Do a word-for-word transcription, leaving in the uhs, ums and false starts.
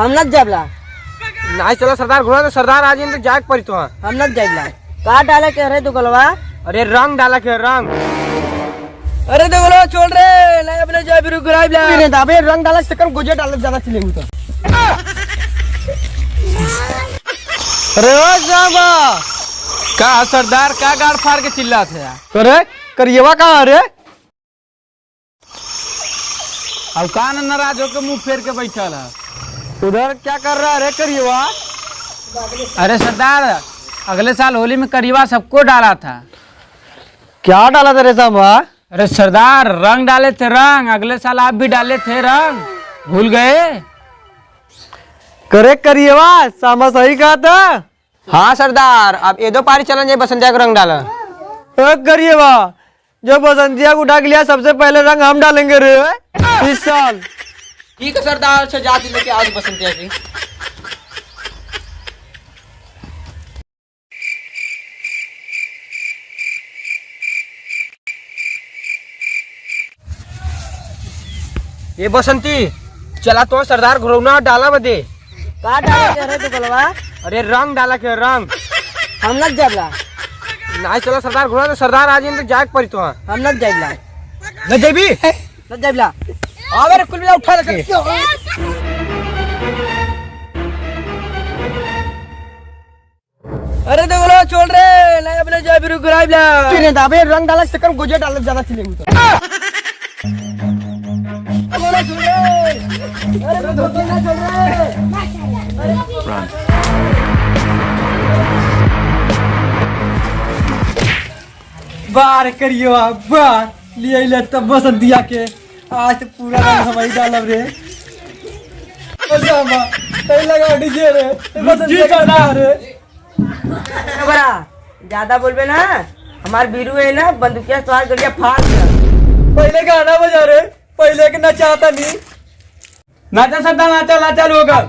हम न जाइबला। नाहीं चला सरदार, घुरा तो सरदार आ जाइन तो जाए के पड़ी तो। हम न जाइबला। का डाले के रे दुगलवा? अरे रंग डाले के, रंग। अरे दुगलवा छोड़ रे, नाहीं अपने जाए बिरु घुराइबला। अरे दाबे रंग डाले से कम गोजे डाले ज्यादा चले तो। अरे ओ साहबा। का सरदार, का गाड़ फाड़ के चिल्लात है यार? अरे करिएवा कहाँ रे? अब का न नाराज होके मुंह फेर के बैठल है? उधर क्या कर रहा है रे करिएवा? अरे सरदार, अगले साल होली में करिएवा सबको डाला था। क्या डाला था रे साहबा? अरे सरदार, रंग डाले थे रंग, अगले साल आप भी डाले थे रंग, भूल गए? करे करिएवा, सामा सही कहा था। हाँ सरदार, अब एदो पारी चलन जाए बसंतिया को रंग डाला। ए करिएवा, जो बसंतिया को उठा के लिया, सबसे पहले रंग हम डालेंगे रे इस साल। ठीक है सरदार, अच्छा जाती लेके आओ बसंतिया की। ए बसंती, चला तो सरदार घुरौना डाला बदे। का डाला के रे दुगलवा? अरे रंग डाला के, रंग। हम न जाइबला। नाहीं चला सरदार घुरौना, तो सरदार आ जाइन तो जाए के पड़ी तो। हम न जाइबला। न जाइबी? न जाइबला। आवे रे कुल मिला उठा लेके। अरे दुगलवा छोड़ रे, नाहीं अपने जाए बिरु घुराइबला। तेरे दाबे रंग डाला से कम गोजे डाले ज्यादा चले तो। दुगलवा छोड़ रे। अरे दुगलवा छोड़ रे। बार करियो बार, ले ले तब बसंतिया के। आज तो पूरा रंग हम ही डालब रे। ओ सामा, कहीं लगा डीजे रे। ए बसंतिया के सरदार। रे। बड़ा ज्यादा बोलबे ना, हमार बीरू है ना, बंदूकिया से तोहार गलिया फाड़ दिया। पहले गाना बजा रे, पहले के नचाता नहीं। नाचा सरदार, नाचा, नाचा लोगन।